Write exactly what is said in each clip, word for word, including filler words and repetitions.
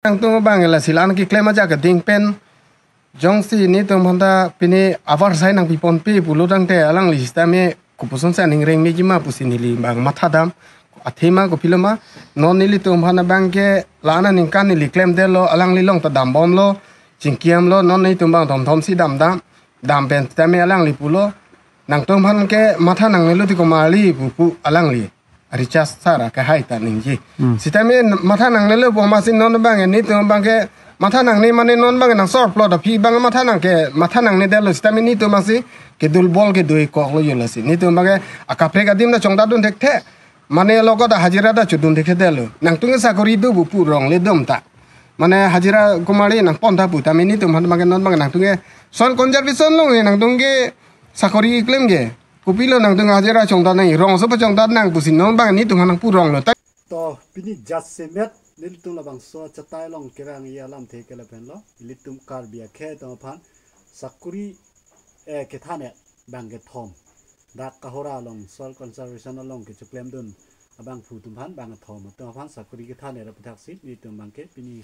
Nangtum abang lasi la-an keklem ajak keding pen jongsi netum aphanta pini avarsai nangpiponpe pulo tangte alangli sitame kopuson si aning rengmeji ma pusi neli abang mathadam. Athema kopilo ma, non nelitum aphan abangke la-an aningkan neli klemdetlo, alangli along ta dambomlo, chingkiamlo, non netum abang thomthom si damdam, dam pen sitame alangli pulo, nangtum aphan ke matha nangnelo ti komarli pu pu alangli. Richard sir akehai ta ningje. Hmm. Sitame matha nangnelo pu amatsi non abangke netum abangke matha nangne mane non abangke nang short plot aphi abang matha nangke matha nangnedetlo sitame netum amatsi kedulbol kedo-ik koklo jo lasi. Netum abangke akaprek adim ta chongdatdun thekthe. Mane lo ko ta hajira ta chodun thekthedetlo. Nangtum ke sakori do pu pu rong le dom ta. Mane hajira komarli nangpon tha pu tame netum aphan abangke non abangke nangtum ke soil conservation along nangtum ke sakori klem ke. Kopilo nangtum hajira chongdat nang, rongso pachongdat nang pusi non abang netum aphan nangpu ronglo ta. To, pini jasemet nelitum labangso achatai along kerang-i alamthe ke lapenlo, ilitum Karbi akhei atum aphan sakori, eh, kethan-et bang kethom. Dak Kohora along soil conservation along kechoklemdun abangphu atum aphan bang kethom atum aphan sakori kethan-et aphuthaksi netum abangke pini,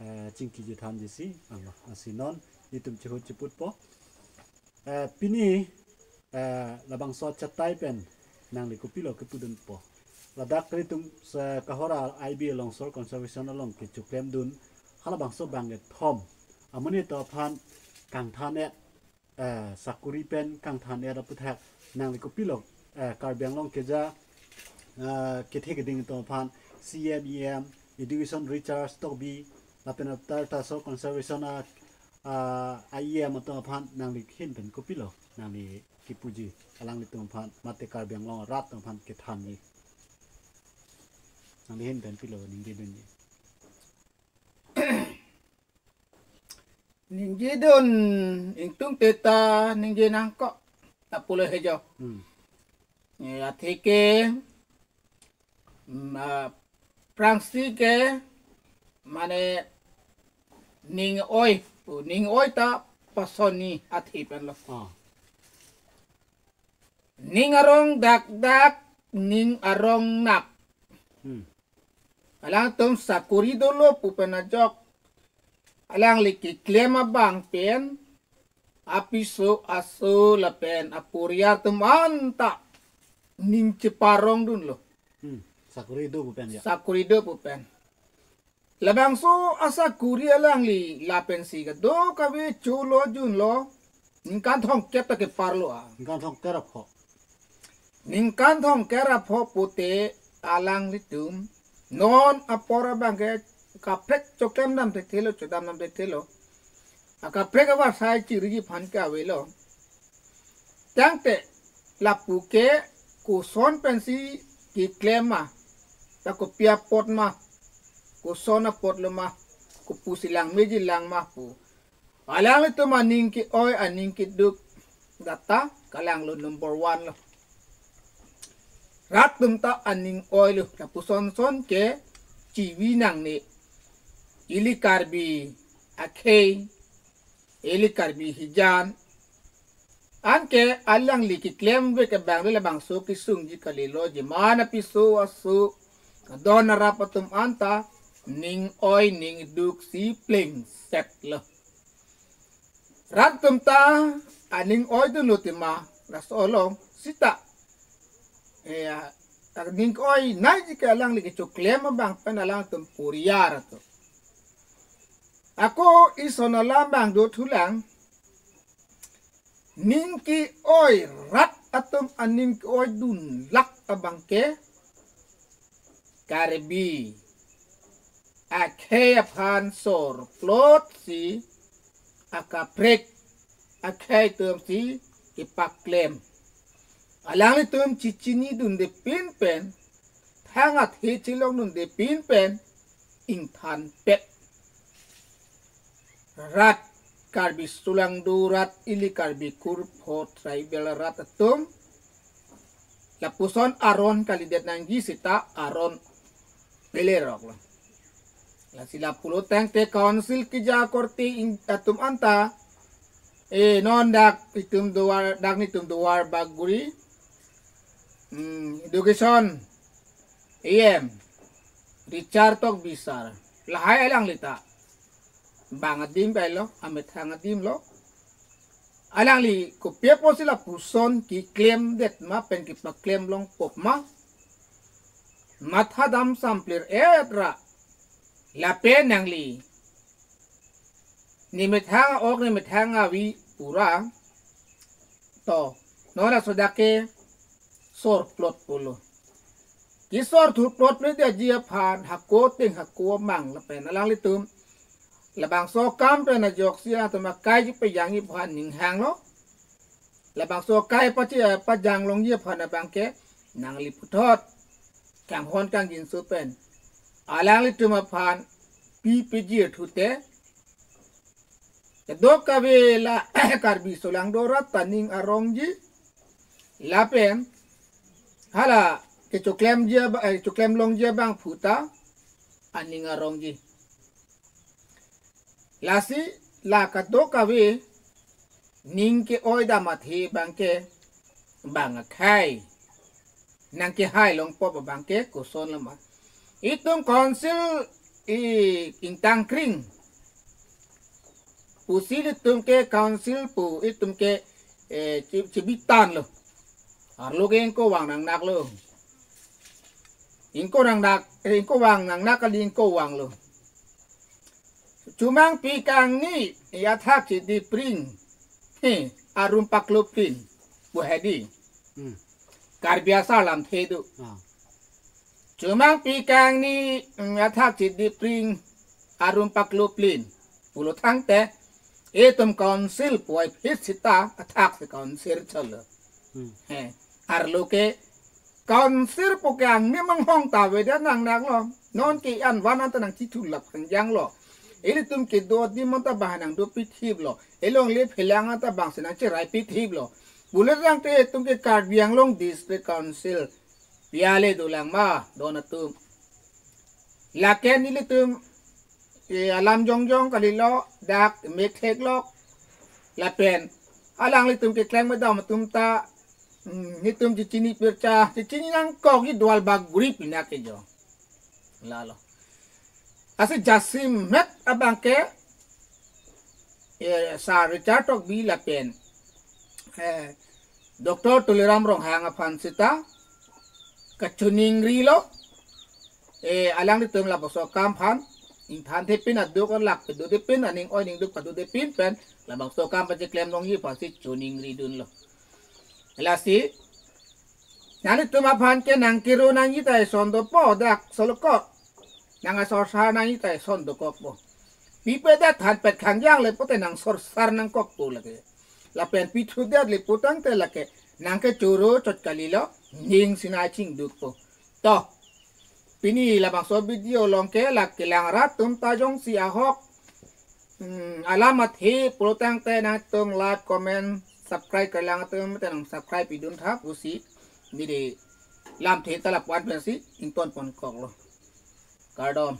eh, chingkiji thanjisi, ang, lasi non netum chihut chiputpo. Eh, pini, eh, labangso achatai pen nangli kopilo kepudunpo. Ladak ilitum se Kohora I B along soil conservation along kechoklemdun halabangso bang kethom amonit atum aphan kangthan-et, eh, sakori pen kangthan-et aputhak nangli kopilo, eh, Karbi Anglong keja, eh, kethe keding atum aphan C E M, E M, Education Richard Tokbi, lapen atar ta soil conservation a, ah, I E M atum aphan nangli ahin pen kopilo nangli kepuji alanglitum aphan mate Karbi Anglong arat atum aphan kethanji. Nangli ahin pen pilo ningjedunji. Ningjedun ingtungte ta ningje nangkok ta pulo he jo. Hmm. Eh, athe ke, mm, ah, prangsi ke mane ning oi, pu ning oi ta pasonni athe pen lo. Ah. Ning arong dakdak, ning arong nap. Hmm. Alangtum sakori dolo pu pen ajok alangli keklem abang pen apiso aso lapen aporiar atum anta ning cheparongdunlo. Hmm. Sakori do pu pen ya. Sakori do pu pen. Labangso asakori alangli lapensi kadokave cholo junlo, ningkan thomkep ta keparlo a. Ningkan thomkep ra pho. Ningkan thomkep ra pho pute alanglitum non apor abangke kaprek choklemdam thekthelo, chodamdam thekthelo. Akaprek avarsai chiriji aphan ke avelo. Tangte lapu ke koson pensi keklem ma, ta kopi apot ma, koson apotlo ma, kopusi langmeji lang ma pu alanglitum aning ke-oi aning keduk data kalanglo number one lo. Rat atum ta aning oilo, lapuson son ke chivi nangne. Ili Karbi akhei, ili Karbi hijan. Anke alangli keklem vek abang le labangso kesungji kalilo, jeman apiso aso kadon arap atum anta ning oi ning duk si plengsetlo. Rat atum ta aning oidunlo tema, laso along sita, eh, aning oinei ji ke alangli kechoklem abang pen alangtum poriar atum. Ako ison alam abang dothulang, ning ke-oi rat atum aning ke-oidun lak abangke Karbi akhei aphan sor plot si akaprek akhei atum si kepaklem. Alanglitum chichinidunde pin pen, thang athe chelongdunde pin pen, ingthanpet. Rat Karbi sulang do rat ili Karbi kurpho tribal rat atum. Lapuson aron kalidet nangji sita aron pelerok lo. Lasi lapulo tangte council keja korte in-, atum anta. Eh, non dak itum duar, dak nitum duar baguri. Hmm, education. E M. Richard Tokbi sir. Lahai alangli ta bang adim kailo, amethang adim lo. Alangli kopi apotsi lapuson keklemdet ma pen kepaklem longpo ma, mathadam samplir etra. Lapen nangli nemethang ok nemethang avi pura to, non asodak ke sorplot pulo. Kesor thurplot le dia ji aphan hako ateng hako amang lapen alanglitum labangso akam pen ajoksi atum akai ji pejangji aphan ninghanglo. Labangso akai pachi, eh, pejang longji aphan abang ke nangli puthot kanghon kangjinso pen alanglitum aphan pi piji thute, kedokave la Karbi solangdo rat ta aning arongji, lapen hala kechoklemji aba-, eh, choklem longji abangphu ta aning arongji. Lasi la kadokave ning ke-oi dam athe abang ke bang akhei nangkehai longpo abang ke koson lama. Itum council i ingtang kring pusi ilitum ke council pu itum ke, eh, chi-, chibitan lo. Arlo ke ingkoi vang nangnak lo. Ingkoi nangnak, eh, ingkoi vang nangnak kali ingkoi vang lo. Chomangpi kangni athak chidi pring. He, arum paklo pring. Bu hedi. Hmm. Karbi asar lamthe do. Ah. Chomangpi kangni, mm, athak chidi pring arum paklo plin pulo tangte, itum council puvoiphit sita athak si council cholo. Hmm. He, arlo ke council pu ke angni manghong ta avedet nangnak lo. Non ke an van anta nangchithulap kangjang lo. Ilitum kedo adim anta bang nangdopithip lo. Ilongle phelang anta bang si nangcherai pithip lo. Pulo tangte itum ke Karbi Anglong District Council pi ale dolang ma don atum. Lake nelitum, eh, alam jongjong kalilo, dak mek theklok. Lapen alanglitum keklem kedam atum ta, mm, nelitum chechini pircha, chechini nangkok ji dual baguri pinak ke jo. Lalo. Lasi jasemet abang ke, eh, Sir Richard Tokbi lapen, eh, Doctor Tuliram Ronghang aphan sita kachoningrilo, eh, alanglitum labangso akam aphan ingthanthe pin aduk alak pedode pin aning oi ningduk padode pin pen labangso akam pacheklem longji aphansi choningridunlo. Lasi nanglitum aphan ke nangkero nangji ta eson dopo dak solokot. Nang asorsar nangji ta eson dokokpo. Pipedet thanpet khangjang le pote nang sorsar nangkokpo lake. Lapen pithudet le pu tangte lake nangkechoro chot kalilo, ning sinai chingdukpo. To, pini labangso video along ke lake kelang rat atum ta jongsi ahok, hmm, alam athe pulo tangte nangtum like, comment, subscribe kelang atum te nang subscribe pidun tha pusi neli lamthe ta lapu-an pensi ingtonponkoklo. Kardom.